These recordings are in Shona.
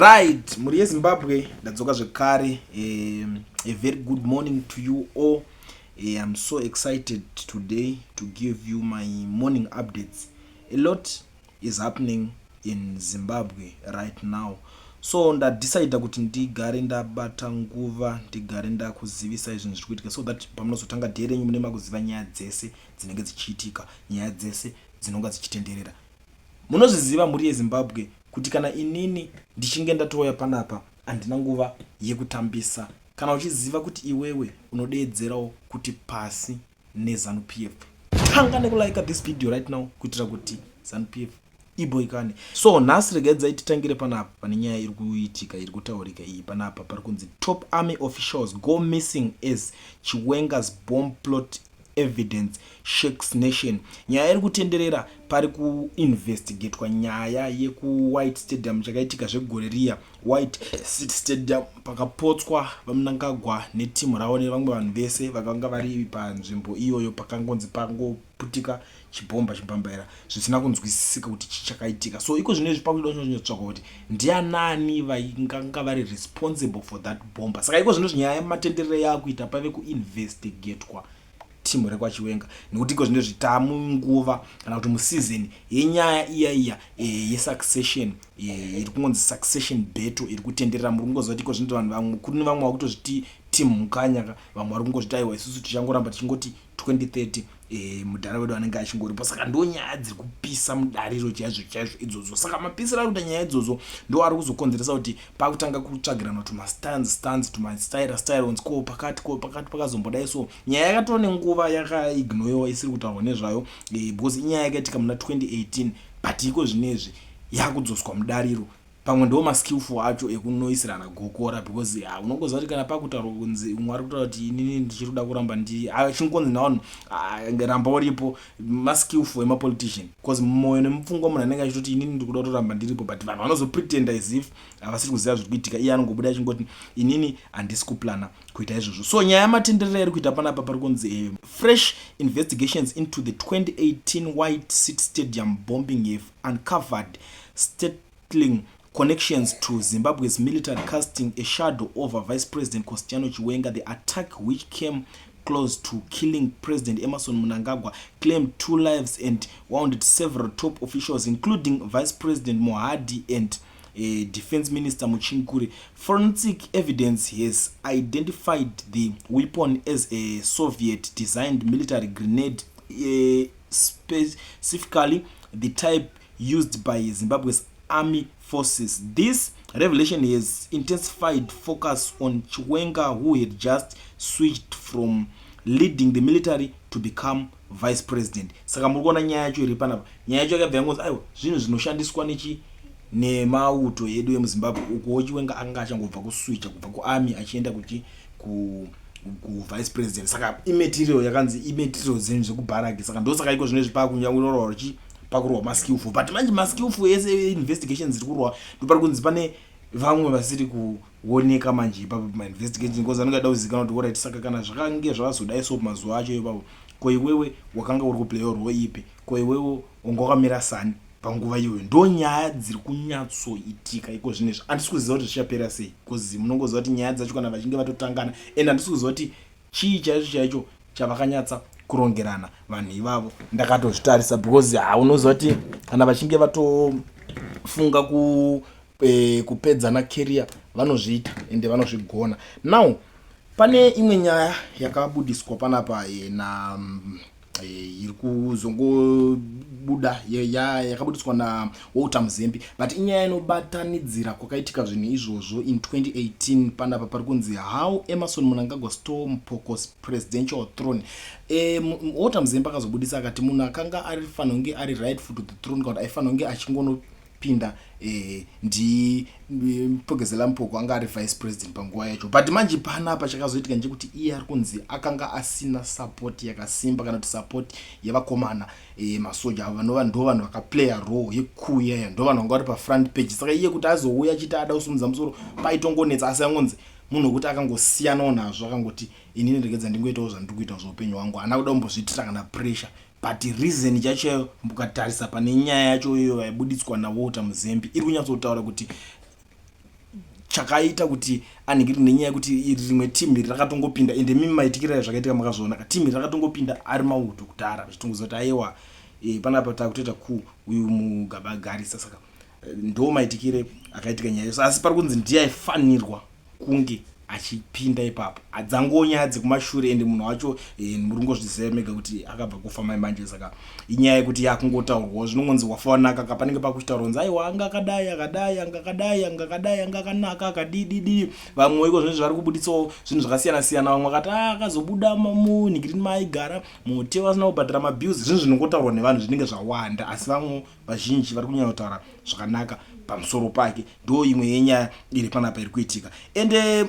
Right, mhuri yeZimbabwe, ndadzoka zvekare. A very good morning to you all. I'm so excited today to give you my morning updates. A lot is happening in Zimbabwe right now, so ndadecida kuti ndigare ndabata nguva, ndigare ndakuzivisai zvinhu zviri kuitika, so that pamunozotanga day renyu mune makuziva nyaya dzese dzinenge dzichiitika, nyaya dzese dzinonga dzichitenderera. Munozviziva, mhuri yeZimbabwe, kuti kana inini ndichinge ndatouya panapa, handina nguva yekutambisa. Kana uchiziva kuti iwewe unodeedzerawo kuti pasi neZANU PF, tanga nekulike this video right now kuitira kuti ZANU PF iboikane. So nhasi regedzai titangire panapa pane nyaya iri kuitika, iri kutaurika iyi. Panapa pari kunzi, "Top army officials go missing as Chiwenga's bomb plot evidence shakes nation." Nyaya iri kutenderera, pari kuinvestigatwa nyaya yekuWhite Stadium, chakaitika zvegore riya, White City Stadium, pakapotswa vaMnangagwa netimu ravo nevamwe vanhu vese vakanga vari panzvimbo iyoyo. Pakangonzi pangoputika chibhomba, chibhambaira, zvisina kunzwisisika kuti chii chakaitika. So iko zvino izvi pakuda kunyatsotsvakwa kuti ndianani vainganga vari responsible for that bomba. Saka iko zvino nyaya yematenderero yakuita pave kuinvestigatwa timu rekwaChiwenga, nekuti iko zvino zvitamunguva kana kuti museason yenyaya iya iya yesuccession, iri kungonzi succession battle iri kutenderera. Muri kungoziva kuti iko zvino vanhu vamwe, kune vamwe vakutozviti team Mukanya, vamwe vari kungozviti, "Aiwa, isusu tichangoramba tichingoti 2030, mudhara wedu anenge achingoripo." Saka ndo nyaya dziri kupisa mudariro chaizvo chaizvo idzodzo. Saka mapisiro ari kuita nyaya idzodzo ndo ari kuzokonzeresa kuti pakutanga kutsvagirana tumastands stands, tumastaira styrons, ko pakati, ko pakati pakazombodai. So nyaya yakatova nenguva yakaignorewa, isiri kutaurwa nezvayo, because inyaya yakaitika muna 2018, but iko zvinezvi yakudzoswa mudariro. Pamwe ndo maskillful acho ekunoisirana gokora, because unongoziva kuti kana pakutaurwa kunzi umwe ari kutaura kuti, "Inini ndichiri kuda kuramba ndi," chingonzi navanhu, "Ramba uripo." Maskillful emapolitician, because mumwoyo nemupfungwa munhu anenge achitoti, "Inini ndiri kuda kutoramba ndiripo," but vanhu vanozopretenda as if havasiri kuziva zviri kuitika. Iye anongobuda achingoti, "Inini handisi kuplana kuita izvozvo." So nyaya yamatenderera iri kuita panapa, pari kunzi, "Fresh investigations into the 2018 White City Stadium bombing have uncovered startling connections to Zimbabwe's military, casting a shadow over Vice President Constantino Chiwenga. The attack, which came close to killing President Emmerson Mnangagwa, claimed two lives and wounded several top officials, including Vice President Mohadi and Defense Minister Muchinguri. Forensic evidence has identified the weapon as a Soviet designed military grenade, specifically the type used by Zimbabwe's army forces. This revelation has intensified focus on Chiwenga, who had just switched from leading the military to become vice president." Saka muri kuona nyaya yacho iri panapa. Nyaya yacho yakabva yangonzi, aiwa, zvinhu zvinoshandiswa nechi nemauto edu emuZimbabwe. Ukuwo Chiwenga akanga achangobva kuswitcha kubva kuarmy achienda kuchi kuvice president. Saka imaterial yakanzi imaterial zinhu zvekubharaki. Saka ndosaka iko zvino izvi pakunyanyororwa chi pakurwa maskillful, but manje maskillful ese investigations dziri kurwa, ndopari kunzi pane vamwe vasiri kuoneka manje ipapo pamainvestigation, because anenge ada kuzivikanwa kuti, alright, saka kana zvakange zvazodai so mazuva acho ipapo, ko iwewe wakanga uri kuplaya role ipi? Ko iwewe wanga wakamira sani panguva iyoyo? Ndo nyaya dziri kunyatsoitika iko zvinezvi. Handisi kuziva kuti zvichapera sei, because munongoziva kuti nyaya dzacho kana vachinge vatotangana, and handisi kuziva kuti chii chaicho chaicho chavakanyatsa kurongerana vanhu ivavo. Ndakatozvitarisa, because haunoziva kuti kana vachinge vatofunga kupedzana career, vanozviita ende vanozvigona. Now pane imwe nyaya yakabudiswa panapa na iri kuzongobuda, yakabudiswa naWalter Mzembi, but inyaya inobatanidzira kwakaitika zvinhu izvozvo in 2018. Panapa pari kunzi, "How Emmerson Mnangagwa stole Mpoko's presidential throne." Walter Mzembi akazobudisa akati munhu akanga arifanira kunge ari rightful to the throne, kana kuti aifanira kunge achingonopinda, ndi Phelekezela Mphoko, anga ari vice president panguva yacho. But manje panapa chakazoitika ndechekuti iye ari kunzi akanga asina support yakasimba, kana kuti support yevakomana, masoja avo vanova ndo vanhu vakaplaya role yecoup iyaya, ndo vanhu vanga vari pafront page. Saka iye kuti azouya achiti ada kusimudza musoro paitongonetsa, asi angonzi munhu wekuti akangosiyanawo nazvo, akangoti, "Inini regedza ndingoitawo zvandiri kuita zveupenyu hwangu." Haana kuda kumbozviitira kana pressure, but reason chacho, mukatarisa pane nyaya yacho iyoyo yaibuditswa naWalter Mzembi, iri kunyatsotaura kuti Chakaita kuti anhingiri nenyaya yekuti iri rimwe team iri rakatongopinda, ende mimi maitikira zvakaitika makazviona ka. Team iri rakatongopinda ari mauto kudhara, vachitongoziva kuti aiwa, panapa takutoita ku uyu Mugabe agarisa. Saka ndo maitikire akaitika nyaya yose, asi pari kunzi ndiye aifanirwa kunge achipinda ipapo. Adzangowo nyaya dzekumashure, ende munhu wacho muri kungozviziva mega kuti akabva kufa mai manje. Saka inyaya yekuti yakungotaurwawo, zvinongonzi wafa wanaka ka. Panenge pakuchitaurwa kunzi aiwa, anga akadai, akadai, anga akadai, anga akadai, anga akanaka, akadididi. Vamwe iko zvinezvi vari kubuditsawo zvinhu zvakasiyana siyana. Vamwe vakati ah, akazobuda munhigirini maaigara muhotel asina kubhadhara mabills. Zvinhu zvinongotaurwa nevanhu zvinenge zvawanda, asi vamwe vazhinji vari kunyanya kutaura zvakanaka pamusoro pake. Ndo imwe yenyaya iri panapa iri kuitika. Ende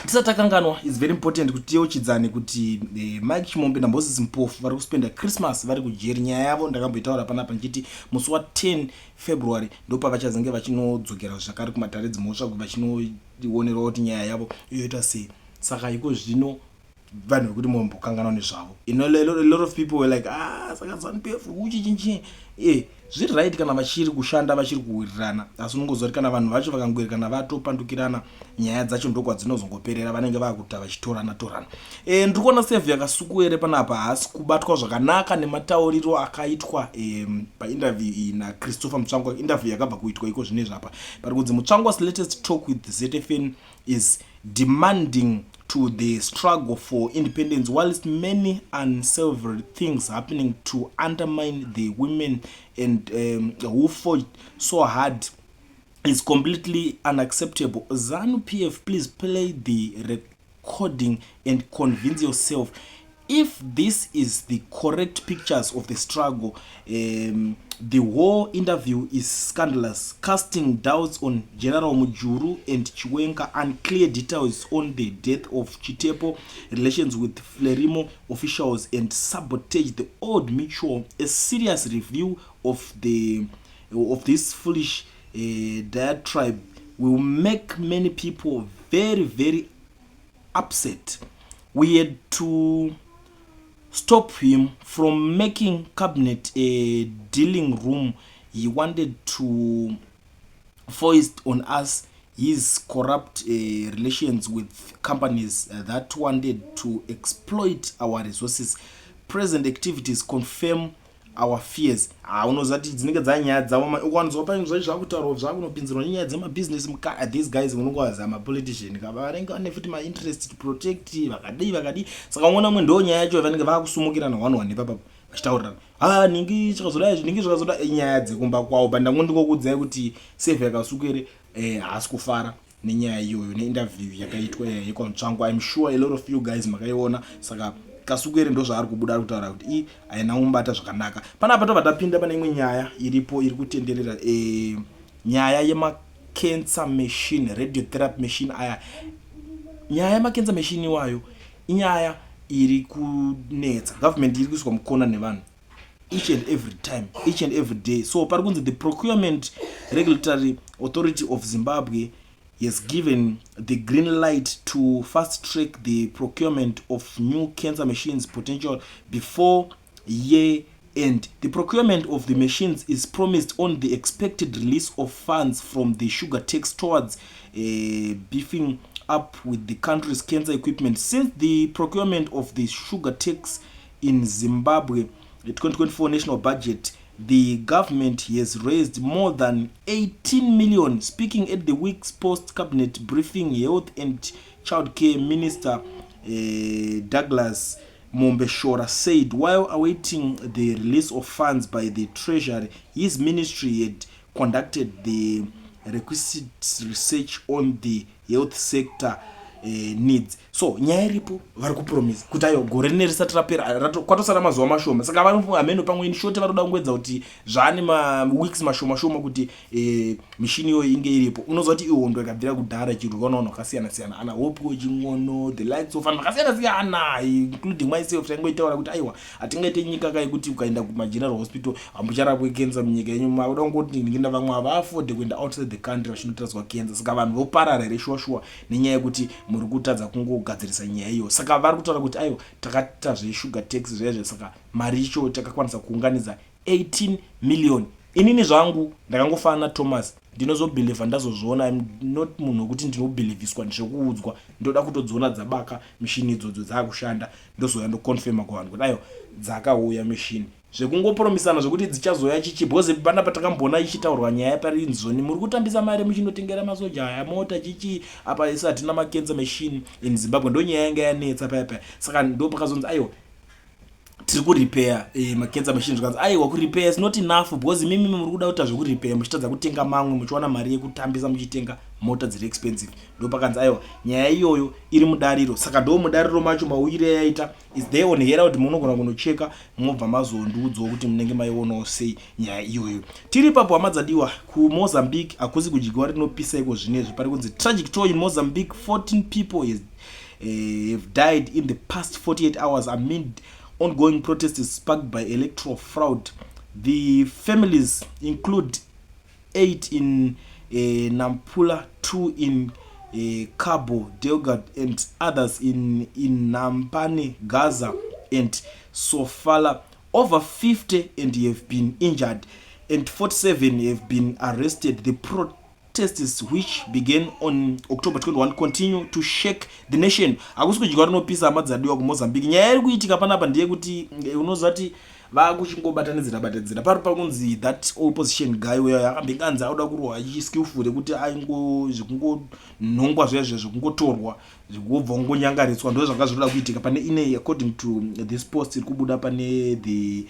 tisati takanganwa, it's very important kuti tiyeuchidzane kuti Mike Chimombe naMoses Mpofu vari kuspenda Christmas vari kujeri. Nyaya yavo ndakamboitaura panapa ndichiti musi wa10 February ndopavachazenge vachinodzokera zvakare kumatare dzimhosva, vachinoonerwa kuti nyaya yavo yoita sei. Saka iko zvino vanhu vekuti mombokanganwa nezvavo, a lot of people were like, "Ah, saka ZANU PF uchichinchi." Zviri right kana vachiri kushanda, vachiri kuwirirana, asi unongoziva kuti kana vanhu vacho vakangoerekana vatopandukirana, nyaya dzacho ndokwadzinozongoperera, vanenge vakuita vachitorana torana. Ndiri kuona Saviour Kasukuwere panapa haasi kubatwa zvakanaka nematauriro akaitwa painterview iyi naChristopher Mutsvangwa. Interview yakabva kuitwa iko zvinezvi apa, pari kunzi Mutsvangwa's latest talk with ZFN is demanding to the struggle for independence, whilst many unsavory things happening to undermine the women and who fought so hard is completely unacceptable. ZANU PF, please play the recording and convince yourself if this is the correct pictures of the struggle. The whole interview is scandalous, casting doubts on General Mujuru and Chiwenga, unclear details on the death of Chitepo, relations with Frelimo officials and sabotage the Old Mutual. A serious review of this foolish diatribe will make many people very, very upset. We had to stop him from making cabinet a dealing room. He wanted to foist on us his corrupt relations with companies that wanted to exploit our resources. Present activities confirm our fears." Ha, unoziva kuti dzinenge dzanyaya dzavo, ukanzwa pane zvacho zvakutaurwa, zvakunopinzirwa nenyaya dzemabhizinesi muka. These guys, unongovaziva, mapolitician kava vanenge vane futi mainterest to protect, vakadii vakadii. Saka umwe namwe ndo nyaya yacho vanenge vakusumukirana one one ipapapo, vachitaurirana, ha, ningi chakazodai, ningi zvakazodai, nyaya dzekumba kwavo. But ndango ndingokuudzai kuti Saviour Kasukuwere haasi kufara nenyaya iyoyo, neinterview yakaitwa yekwaMutsvangwa. I'm sure a lot of you guys makaiona. Saka Kasukuwere ndo zvaari kubuda ari kutaura kuti i haina kumubata zvakanaka. Panapa tobva tapinda pane imwe nyaya iripo iri kutenderera, nyaya yemacancer machine, radiotherapy machine aya. Nyaya yemacancer machine iwayo inyaya iri kunetsa government, iri kuiswa mukona nevanhu each and every time, each and every day. So pari kunzi the Procurement Regulatory Authority of Zimbabwe has given the green light to fast track the procurement of new cancer machines, potential before year end. The procurement of the machines is promised on the expected release of funds from the sugar tax towards beefing up with the country's cancer equipment. Since the procurement of the sugar tax in Zimbabwe, the 2024 national budget, the government has raised more than 18 million. Speaking at the week's post cabinet briefing, Health and Childcare Minister Douglas Mombeshora said while awaiting the release of funds by the Treasury, his ministry had conducted the requisite research on the health sector needs. So nyaya iripo, vari kupromisa kuti aiwa, gore rine risati rapera, kwatosara mazuva mashoma. Saka hameno pamwe, in short, vari kuda kungoedza kuti zvaane maweeks mashoma shoma kuti mishini iyoyo inge iripo. Unoziva kuti ihondo yakabvira kudhara ichirwiwa navanhu vakasiyana siyana, ana Hopewell Chin'ono, the likes of vanhu vakasiyana siyana, including myself. Taingoitaura kuti aiwa, hatingaite nyika kai kuti ukaenda kumageneral hospital hambucharapwe cancer munyika yenyu. Makuda kungoti ndinginda vamwe havaafode kuenda outside the country vachinotariswa cancer. Saka vanhu voparara here shuwa shuwa nenyaya yekuti muri kutadza kungogadzirisa nyaya iyo? Saka vari kutaura kuti aiwa, takaita zvesugar tax zvaizvo, saka mari icho takakwanisa kuunganidza 18 million. Inini zvangu ndakangofanana naThomas, ndinozobhilivha ndazozviona. Im not munhu wekuti ndinobhilivhiswa zvekuudzwa, ndoda kutodziona dzabaka mishini idzodzo dzakushanda, ndozouya ndoconfirma kuvanhu kuti aiwa, dzakauya mishini. Zvekungopromisana zvekuti dzichazouya chichi, because panapa takamboona ichitaurwa nyaya parinzoni, muri kutambisa mari muchinotengera masoja aya mota chichi, apa isu hatina macancer machine in Zimbabwe. Ndo nyaya yanga yanetsa paya paya. Saka ndo pakazonzi aiwa, tiri kurepair macancer machine. Zvikanzi aiwa, kurepair is not enough, because imimi muri kuda kuita zvekurepair muchitadza kutenga mamwe, muchiwana mari yekutambisa muchitenga mota dziri expensive. Ndo pakanzi aiwa, nyaya iyoyo iri mudariro. Saka ndo mudariro macho mauyire yaita is there on Herald, munogona kunocheka, mobva mazondiudzawo kuti munenge maionawo sei nyaya iyoyo. Tiri ipapo, hama dzadiwa, kuMozambique hakusi kudyiwa, rinopisa iko zvinezvi. Pari kunzi tragic toll in Mozambique, 14 people have died in the past 48 hours amid ongoing protests sparked by electoral fraud. The families include 8 in Nampula, 2 in Cabo Delgado and others in Inhambane, Gaza and Sofala. Over 50 and have been injured and 47 have been arrested. The protests, which began on October 21, continue to shake the nation. Hakusi kudyiwa, rinopisa, hama dzadiwa, kuMozambique. Nyaya iri kuitika panapa ndeyekuti unoziva kuti vakuchingobatanidzira batanidzira pari pakunzi that opposition guy uyo akambenge anzi auda kurwa achiskillful rekuti aingo zvekungonhongwa zviya zviya, zvekungotorwa, zvekubva ungonyangaritswa, ndo zvanga zvinoda kuitika pane ine. According to this post iri kubuda pane the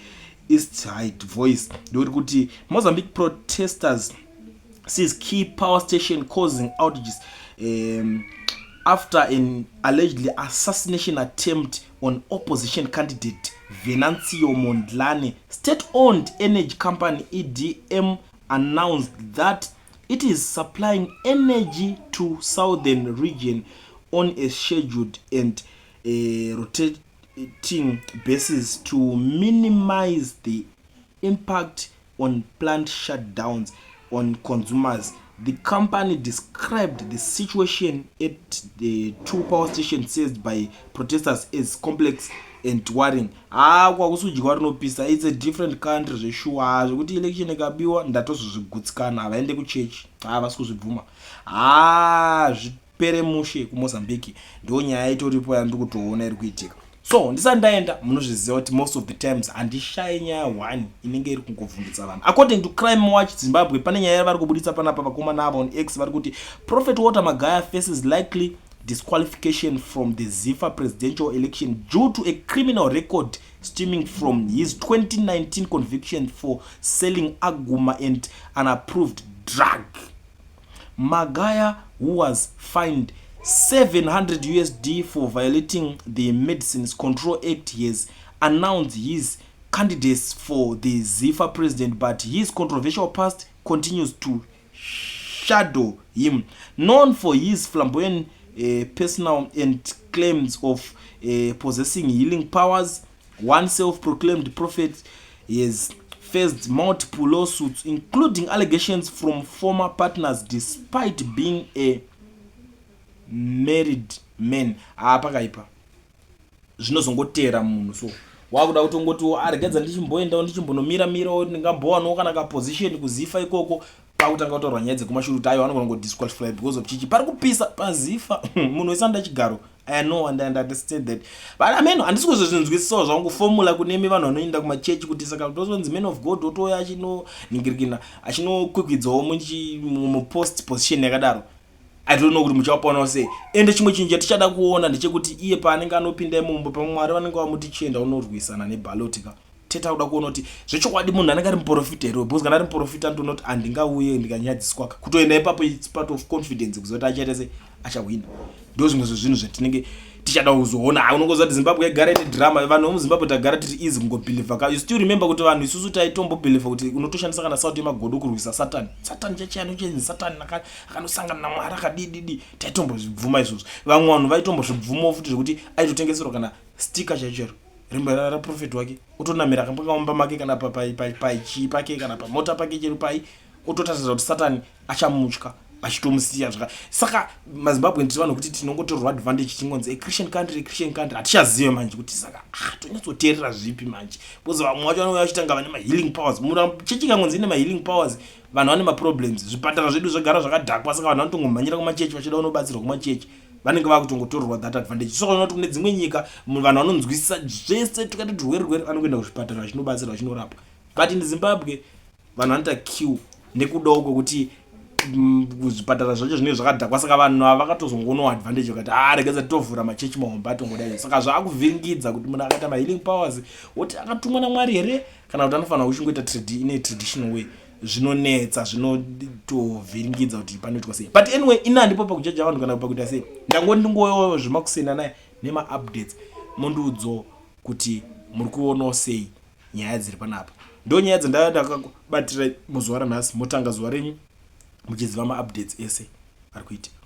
East Height Voice, ndori kuti Mozambique protesters seize key power station, causing outages after an allegedly assassination attempt on opposition candidate Venancio Mondlane. State-owned energy company EDM announced that it is supplying energy to southern region on a scheduled and rotating basis to minimize the impact on plant shutdowns on consumers. The company described the situation at the two power stations seized by protesters as complex and worrying. Ha, kwakusudyiwa, rinopisa. It's a different country zveshuwa, zvekuti election ikabiwa ndatozozvigutsikana. Havaende kuchechi, havasi kuzvibvuma. Ha, zvipere mushe kuMozambique. Ndo nyaya itoripo yandiri kutoona iri kuitika. So ndisati ndaenda, munozviziva kuti most of the times handishayi nyaya one inenge iri kungovhundutsa vanhu. According to Crime Watch Zimbabwe, pane nyaya yavari kubuditsa panapa. Vakomana ava on X vari kuti Prophet Walter Magaya faces likely disqualification from the ZIFA presidential election due to a criminal record stemming from his 2019 conviction for selling aguma and unapproved drug. Magaya, who was fined 700 USD for violating the Medicines Control Act, has announced his candidacy for the ZIFA president, but his controversial past continues to shadow him. Known for his flamboyant personal and claims of possessing healing powers, one self-proclaimed prophet has faced multiple lawsuits, including allegations from former partners, despite being a married man. Pakaipa, zvinozongotera munhu. So wakuda kutongoti aregedza ndichimboendawo, ndichimbonomira mirawo, ndingambowanawo kana kaposition kuZIFA ikoko. Pakutanga kutaurwa nyaya dzekumashure kuti aiwa, anogona kungodisqualify because of chichi. Pari kupisa paZIFA, munhu wese anoda chigaro. I know and I understand that, but ameno handisi kuzozvinzwisisawo zvangu formula kunemi vanhu vanoenda kumachechi, kuti saka tozonzi man of God otouya achinoningirikina, achinokwikwidzawo mupost position yakadaro. I don't know kuti muchapaonawo sei. Ende chimwe chinhu chatichada kuona ndechekuti iye paanenge anopinda imomo, pamwari vanenge vamuti chienda unorwisana neballot ka, teta kuda kuona kuti zvechokwadi munhu anenge ari muprofita here, because kana ari muprofita anotoona kuti handingauye ndikanyadziswa. Kutoenda ipapo, it's part of confidence kuziva kuti achaita se achahwina. Ndo zvimwe zvezvinhu zvatinenge tichada kuzoona. Unongoziva kuti Zimbabwe yagara ine drama. Vanhu vemuZimbabwe tagara tiri easy kungobhilivha ka. You still remember kuti vanhu isusu taitombobhilivha kuti unotoshandisa kana sauti yemagodo kurwisa Satani. Satani chachiyano Satani akanosangana namwari akadididi, taitombozvibvuma izvozvo. Vamwe vanhu vaitombozvibvumawo futi, zvekuti aitotengeserwa kana sticker chaicho chero raprofeti wake, otonamira akambonga make kana paichii pake kana pamota pake chero pai, ototaridza kuti Satani achamutya. Vachitomusiya zvaka. Saka maZimbabwe tiri vanhu kuti tinongotorwa advantage, chingonzi a Christian country, a Christian country. Hatichazive manje kuti saka, ah, tonyatsoteerera zvipi manje, because vamwe vacho vanouya vachitanga vane mahealing powers. Chechi ikangonzi ine mahealing powers, vanhu vane maproblems. Zvipatara zvedu zvagara zvakadhakwa, saka vanhu vanotongomhanyira kumachechi vachida kunobatsirwa kumachechi. Vanenge vakutongotorerwa that advantage. So unoona kuti kune dzimwe nyika vanhu vanonzwisisa zvese, tikati rwere rwere, vanokuenda kuzvipatara vachinobatsirwa, vachinorapwa. But in Zimbabwe vanhu vanoita queue nekudawo kwekuti zvipatara zvacho zvinenge zvakadhakwa. Saka vanhu ava vakatozongonawo advantage, vakati, "Ha, ah, regedza titovhura machechi mahombe atongodai." Saka zvaakuvhiringidza kuti munhu akaita mahealing powers, woti akatumwa naMwari here, kana kuti anofanira kuchingoita ine traditional way. Zvinonetsa, zvinotovhiringidza kuti panoitwa sei. But anyway, ina handipo pakujaja vanhu kana pakuita sei. Ndangoti ndingoyo zvemakuseni anaya nemaupdates, mundiudzawo kuti muri kuonawo sei nyaya dziri panapa. Ndo nyaya dzandava ndakakubatira muzuva ranhasi. Motanga zuva renyu muchiziva maupdates ese ari kuitika.